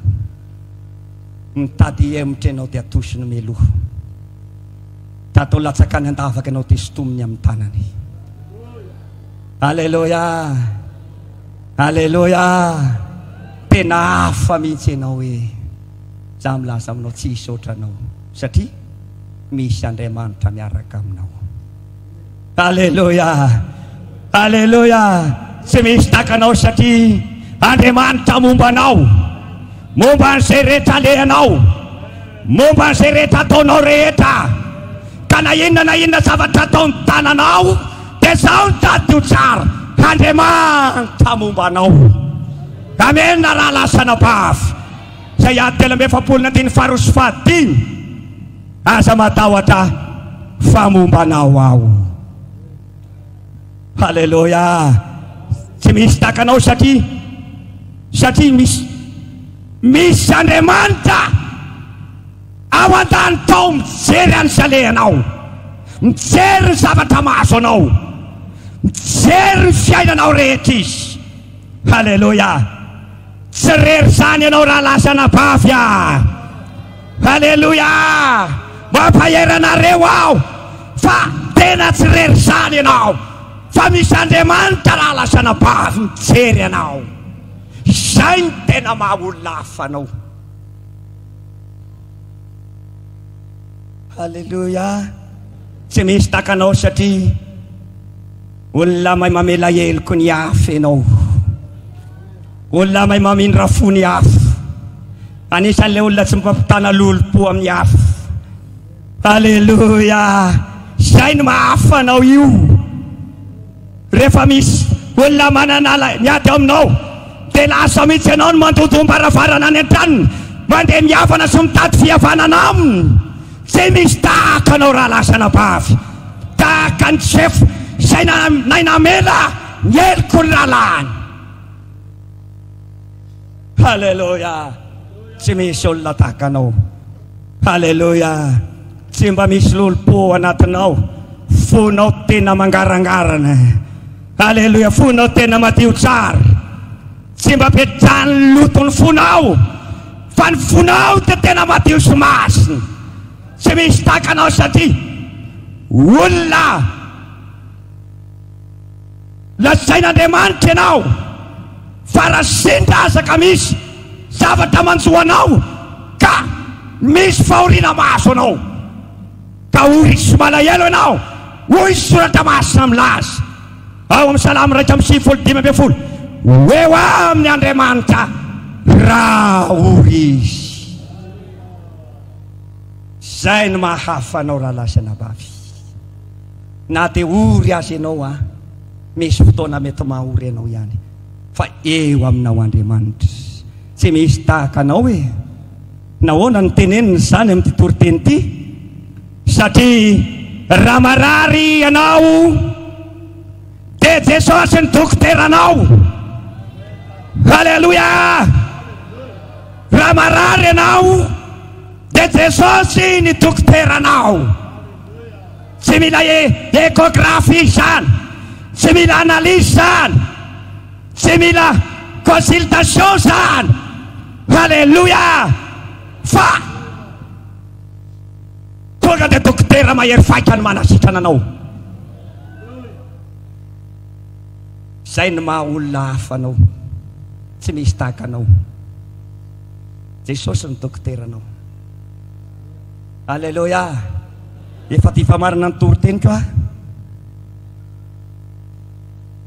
Mitady hihemotra ianao dia atosiny mialoha. Mitady ho latsaka any an-davaka ianao dia sintominy amin'ny tanany. Aleloia! Aleloia! Tena hafa mihitsy ianao hoe za milaza aminao tsy hisy ohatranao satria misy Andriamanitra miaraka aminao. Aleloia! Aleloia! Tsy misy tahaka anao satria Andriamanitra momba anao, momba an'izay rehetra alehanao, momba an'izay rehetra ataonao rehetra. Ka na inona na inona zavatra ataon'ny tananao, dia izao ny tadidio tsara, Andriamanitra momba anao. Amena rahalahy sy anabavy. Isaia 43 ny andininy faharoa sy fahadimy. Aza matahotra fa momba anao aho. Haleloia. Tsy misy tahaka anao satria satria misy misy Andriamanitra ao an-danitra ao mijery an'ny salehanao, mijery ny zavatra mahazo anao, mijery ny fiainanao rehetra izy. Haleloia. Tsy rery izany ianao rahalahy sy anabavy a! Haleloia! Mampahery anareo aho fa tena tsy rery izany ianao fa misy Andriamanitra rahalahy sy anabavy mijery anao. Izay no tena maha olona hafa anao. Alléluia. Tsy misy tahaka anao satria olona mahay mamela heloky ny hafa ianao. Olona mahay mamindra fo ny hafa. Anisan'ilay olona tsy mifampitana lolompo amin'ny hafa. Aleloia! Izay no maha-hafa anao io. Rehefa misy olona manana miady aminao, dia lasa mihitsy ianao no mandodom-baravarana any an-tranony, mandeha mihavana sy mitady fihavanana aminy. Tsy misy tahaka anao rahalahy sy anabavy, tahaka an'i Josefa izay nahay namela ny heloky ny rahalahiny. Haleloia! Tsy misy olona tahaka anao. Haleloia! Tsy mba misy lolompo ao anatinao. Fonao tena mangarangarana. Haleloia! Fonao tena madio tsara. Tsy mba petrahan'ny loto ny fonao, fa ny fonao dia tena madio sy masina. Tsy misy tahaka anao satria olona Lazain'Andriamanitra ianao fa raha sendra aza ka misy zavatra manjo anao ka misy fahoriana mahazo anao ka ory sy malahelo ianao, hoy ny Soratra Masina milaza ao amin'ny Salamo 91 15, ho eo aminy Andriamanitra raha ory izy. Izay no maha-hafa anao rahalahy sy anabavy. Na dia ory aza ianao an, misy fotoana mety maha-ory anao ihany, fa eo aminao Andriamanitra. Tsy misy tahaka anao e! Nahoana no tenenina izany amin'ity toriteny ity? Satria raha marary ianao, dia Jesosy ny dokoteranao. Aleloia! Raha marary ianao, dia Jesosy ny dokoteranao. Tsy mila échographie izany, tsy mila analyse izany, tsy mila consultation izany. Alléluia! Fa tonga dia dokotera mahery vaika no manasitrana anao. Izay no maha olona hafa anao. Tsy misy tahaka anao. Jesosy no dokoteranao. Alléluia! Efa tia famarana ny toriteniko aho.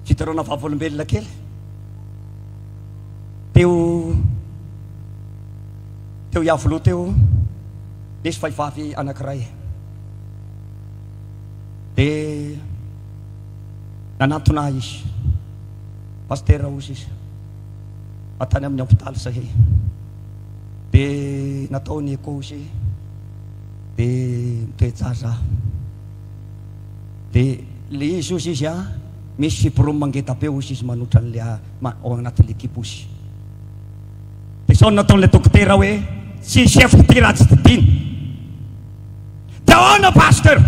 Fijoroana vavolombelona kely. Teo teo Iavoloha teo nisy vehivavy anankiray. Dia nanantona ahy izy. Pasitera hozy izy. Tany amin'ny hopitaly zahay. Dia natao ny écho izy. Dia mitoe-jaza aho. Dia le izy hozy izy an, misy fibrome ngeda be hozy izy manotra an'le ao anatin'le kibo hozy. Dia izao no nataon'ilay dokotera hoe, tsy hisy hevitra ity raha tsy didiana. Dia ahoana pasteur?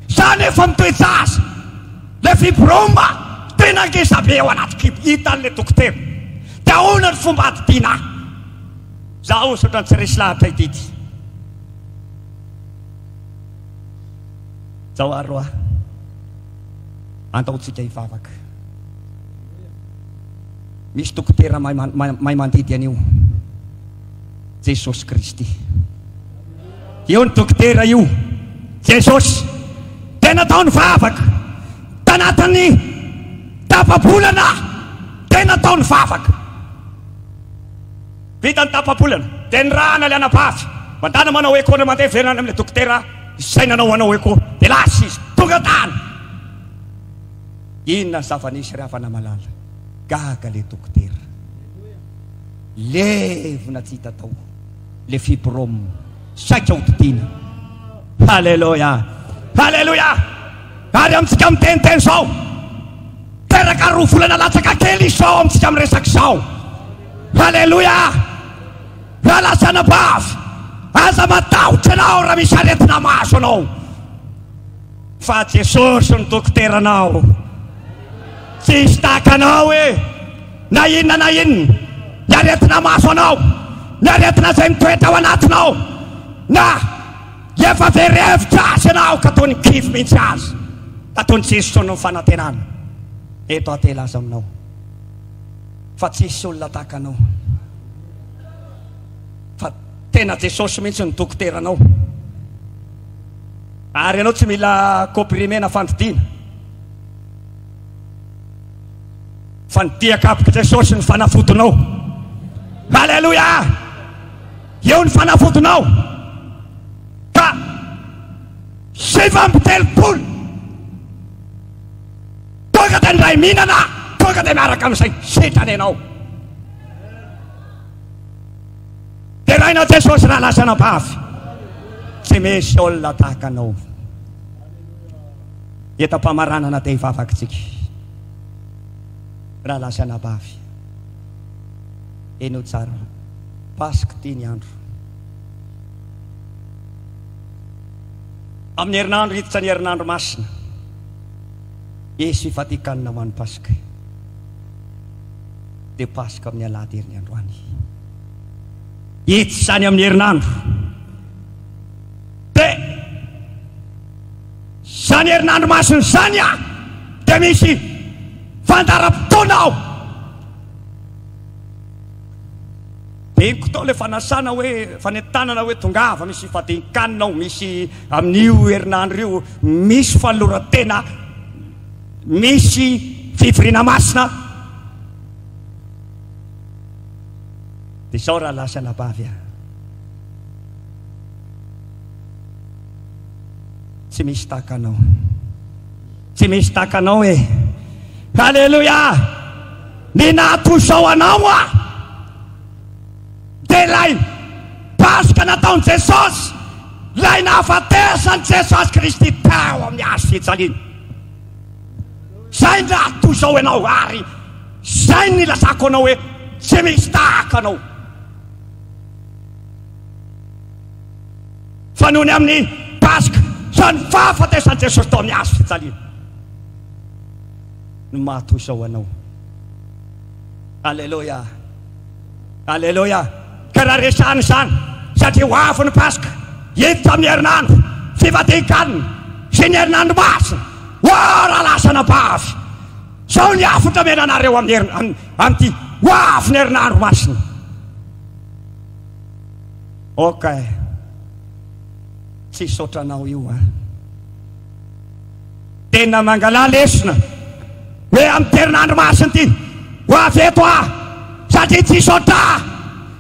Za nefa mitoe-jaza. Le fibrome tena ngeza be ao anaty kibo, hitan'le dokotera. Dia ahoana ny fomba hadidiana ahy? Zaho ohatran'ny tsy resy lahatra ity ity. Zao ary roa. Andao tsika hivavaka. Misy dokotera mahay mandidy an'io. Jesosy Kristy. Io ny dokotera io. Jesosy. Dia natao ny vavaka. Tanatin'ny tapa-bolana dia natao ny vavaka. Vita ny tapa-bolana dia nirahana ilay anabavy. Mandana manao echo na mandeha velona any amin'ilay dokotera izay nanao anao echo. Dia lasa izy. Tonga tany. Inona ny zava-nisy ry havana malala? Gaga ilay dokotera. Levona tsy hita tao ilay fibrome. Saika hodidiana. Haleloia! Haleloia! Ary amintsika miteniteny izao, teraka roa volana latsaka kely izao amintsika miresaka izao. Haleloia! Rahalahy sy anabavy, aza matahotra ianao raha misy aretina mahazo anao. Fa Jesosy no dokoteranao. Tsy hisy tahaka anao e! Na inona na inona, ny aretina mahazo anao, ny aretina izay mitoetra ao anatinao, na. Efa very hevitra aza ianao ka toy ny kivy mihitsy aza, ka toy ny tsy hisy intsony ny fanantenana. Eto aho te hilaza aminao fa tsy hisy olona tahaka anao, fa tena Jesosy mihitsy no dokoteranao. Ary ianao tsy mila comprimé na fandidiana. Fa ny dian-kapok'i Jesosy ny fanafodinao. Aleloia! Eo ny fanafodinao. Ka 39 tonga dia indray mihinana, tonga dia miaraka amin'izay sitrana ianao. Deraina Jesosy rahalahy sy anabavy. Tsy misy olona tahaka anao. Eto am-pamaranana dia hivavaka isika. Rahalahy sy anabavy. Henoy tsara. Paska ity ny andro. Amin'ny herinandro hiditra ny herinandro masina. Hisy fifadian-kanina ho an'ny Paska. Dia Paska amin'ny alahady herin'ny androany. Hiditra izany amin'ny herinandro. Dia izany herinandro masina izany ah, dia misy fandaharam-potoana ao. Beniko tao ilay fanasana hoe fanentanana hoe tongava misy fifadian-kanina ao, misy amin'io herinandro io misy fanoloran-tena, misy fivoriana masina. Dia izao rahalahy sy anabavy a. Tsy misy tahaka anao. Tsy misy tahaka anao e. Haleloia! Ny naha-toy izao anao aho dia ilay Paska nataon'i Jesosy, ilay nahafatesan'i Jesosy Kristy teo amin'ny hazo fijaliana. Izay ny naha-toy izao ianao ary izay ny nilazako anao hoe tsy misy tahaka anao. Fa noho ny amin'ny Paska sy ny fahafatesan'i Jesosy teo amin'ny hazo fijaliana. No maha toy izao anao. Aleloia! Aleloia! Ka raha resahana izany, satria ho avy ny Paska, hiditra amin'ny herinandro fivadian-kanina sy ny herinandro masina, ho rahalahy sy anabavy, izao ny hafatra omena anareo amin'ny herin-, amin'ity ho avy ny herinandro masina. Ok. Tsy hisaotra anao io an. Tena mangalà lesona hoe amin'ity herinandro masina ity, ho avy eto aho satria tsy hisaotra ahy,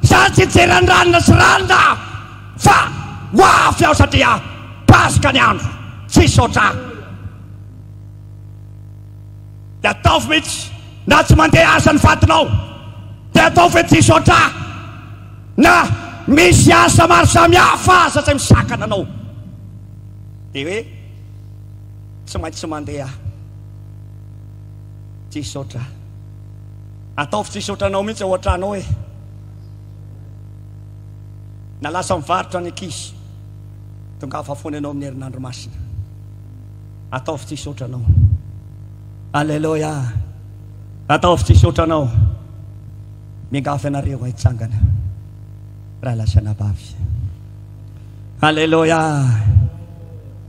za tsy hijery an'i ranona sy ranona fa ho avy aho satria Paska ny andro, tsy hisaotra ahy. Dia ataovy mihitsy na tsy mandeha aza ny vadinao dia ataovy hoe tsy hisaotra ahy na misy asa maro samihafa aza izay misakana anao dia hoe Tsy maintsy mandeha aho. Tsy hisaotra. Ataovy tsy hisaotra anao mihitsy ao an-trano ao e. Na lasa mivarotra ny ankizy. Tongava foana ianao amin'ny herinandro masina. Ataovy tsy hisaotra anao. Aleloia. Ataovy tsy hisaotra anao. Miangavy anareo hitsangana. Rahalahy sy anabavy. Aleloia!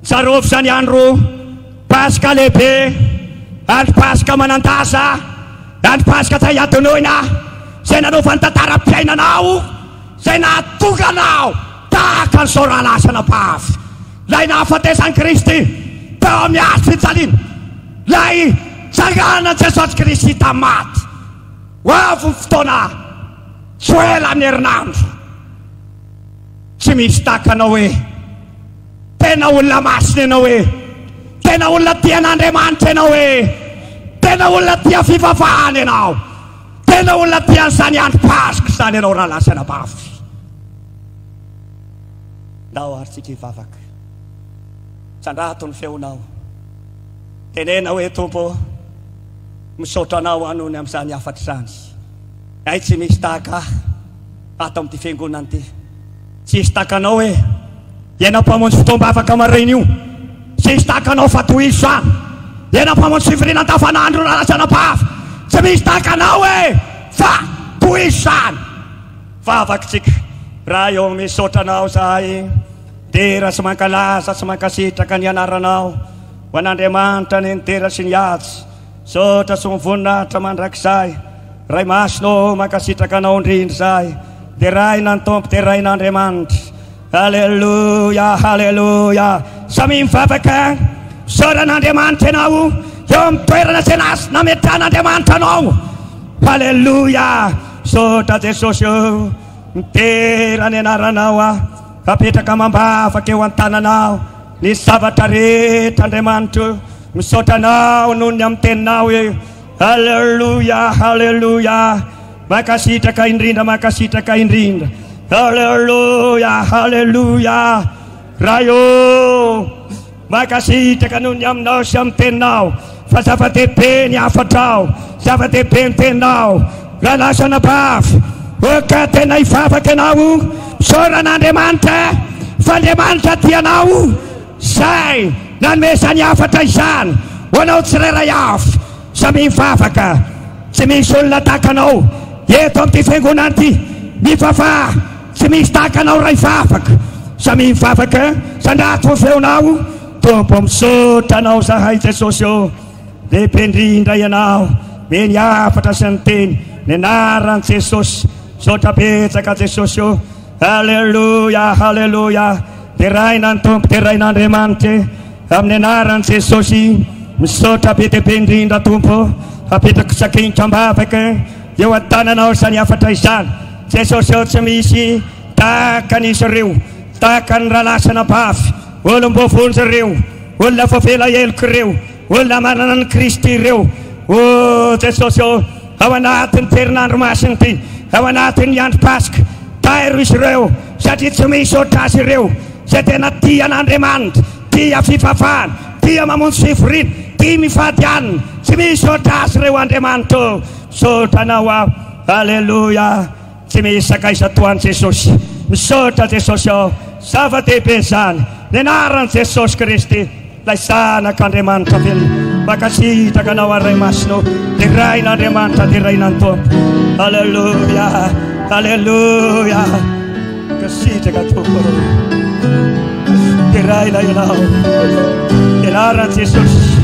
Tsarovy izany andro Paska lehibe, andro Paska manan-daza, andro Paska izay hadinoina, izay nanova ny tantaram-piainanao, izay nahatonga anao tahaka an'izao rahalahy sy anabavy, ilay nahafatesan'i Kristy teo amin'ny hazo fijaliana, ilay nitsanganan'i Jesosy Kristy tamin'ny maty. Ho avy ny fotoana, tsy ho ela ny herinandro. Tsy misy tahaka anao e! Tena olona masina ianao e! Tena olona tia an'Andriamanitra ianao e! Tena olona tia fivavahana ianao! Tena olona tia an'izany andro Paska izany ianao rahalahy sy anabavy! Ndao ary tsika hivavaka. Sandrato ny feonao. Tenena hoe Tompo ô, misaotra anao aho noho ny amin'izany hafatra izany. Hay tsy misy tahaka ahy ato amin'ity fiangonana ity. Tsy hisy tahaka anao e! Ianao mpamonjy fotoam-bavaka maraina io. Tsy hisy tahaka anao fa tohizo izany. Ianao mpamonjy fivoriana andavanandro io rahalahy sy anabavy. Tsy misy tahaka anao e! Fa tohizo izany. Vavaka isika. Ray ô, misaotra anao izahay. Dera sy mankalaza sy mankasitraka ny anaranao. Ho an'Andriamanitra anie ny dera sy ny haja. Misaotra sy ny voninahitra mandrakizay. Ray Masina ô, mankasitraka anao indrindra izahay. Deraina ny Tompo, deraina Andriamanitra. Aleloia, haleloia. Samia mivavaka. Misaora an'Andriamanitra ianao eo amin'ny toerana izay nametrahan'Andriamanitra anao. Haleloia. Misaotra Jesosy ô. Midera ny anaranao aho. Apetraka amam-bavaka eo an-tananao ny zavatra rehetra Andriamanitra ô. Misaotra anao noho ny amin'ny teninao e. Aleloia, haleloia. Mankasitraka indrindra, mankasitraka indrindra. Aleloia, haleloia. Ray ô, mankasitraka noho ny aminao sy amin'ny teninao fa zava-dehibe ny hafatrao, zava-dehibe ny teninao. Rahalahy sy anabavy, oka tena hivavaka ianao. Misaora an'Andriamanitra fa Andriamanitra tia anao. Izay nanome izany hafatra izany ho anao tsirairay avy. Samia mivavaka. Tsy misy olona tahaka anao eto amin'ity fiangonana ity. Mivavaha. Tsy misy tahaka anao Ray vavaka. Samia mivavaka. Sandrato ny feonao. Tompo misaotra anao zahay Jesosy ô. Lehibe indrindra ianao. Be ny hafatra sy ny teny. Ny anaran'i Jesosy. Misaotra betsaka Jesosy ô. Aleloia, haleloia. Deraina ny Tompo, deraina Andriamanitra e. Amin'ny anaran'i Jesosy, misaotra be dia be indrindra Tompo. Apetrako sakiniko am-bavaka eo an-tananao izany hafatra izany. Jesosy ô, tsy misy tahaka an'izy ireo, tahaka ny rahalahy sy anabavy, olom-boavonjy ireo, olona voavela heloka ireo, olona manana an'i Kristy ireo. O Jesosy ô, ao anatin'ny herinandro masina ity, ao anatin'ny andro Paska, tairo izy ireo, satria tsy misy ohatr'azy ireo, izay tena tia an'Andriamanitra, tia fivavahana, tia mamonjy fivoriana, tia mifady hanina. Tsy misy ohatr'azy ireo Andriamanitra ô. Misaotra Anao aho. Aleloia. Tsy misy sakaiza toa an'i Jesosy. Misaotra Jesosy ô. Zava-dehibe izany. Ny anaran'i Jesosy Kristy. Ilay Zanak'Andriamanitra velona. Mankasitraka Anao aho Ray Masina ô. Deraina Andriamanitra, deraina ny Tompo. Aleloia, aleloia. Mankasitraka Tompo. Deraina Ianao. Ny anaran'i Jesosy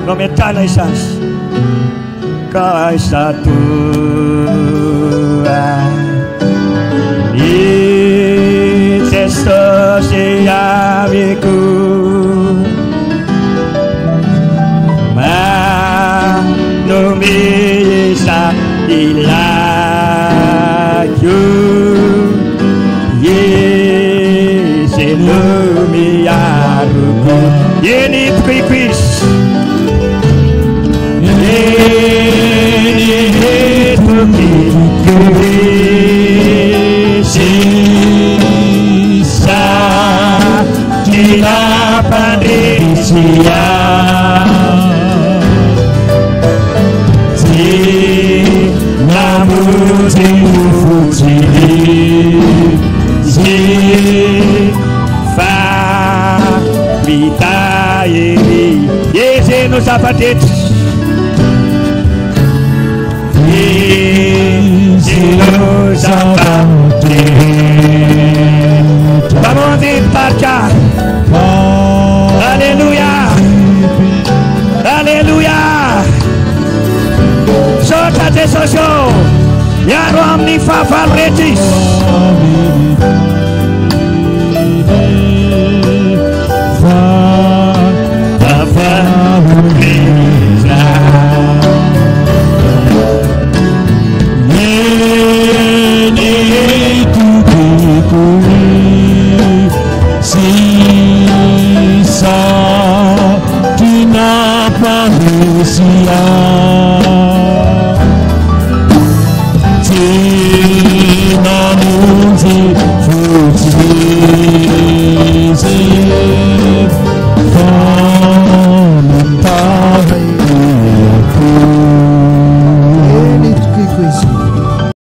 no ametrahana izany. Ka aiza toa i Jesosy amiko manome izay ilaiko Izy no miaroko eny tokoiko izy Izy no zava-drehetra. Izy no zava-drehetra. Mpamonjy mpitarika. Aleloia. Aleloia. Misaotra Jesosy ô. Miaro amin'ny fahavalo rehetra izy.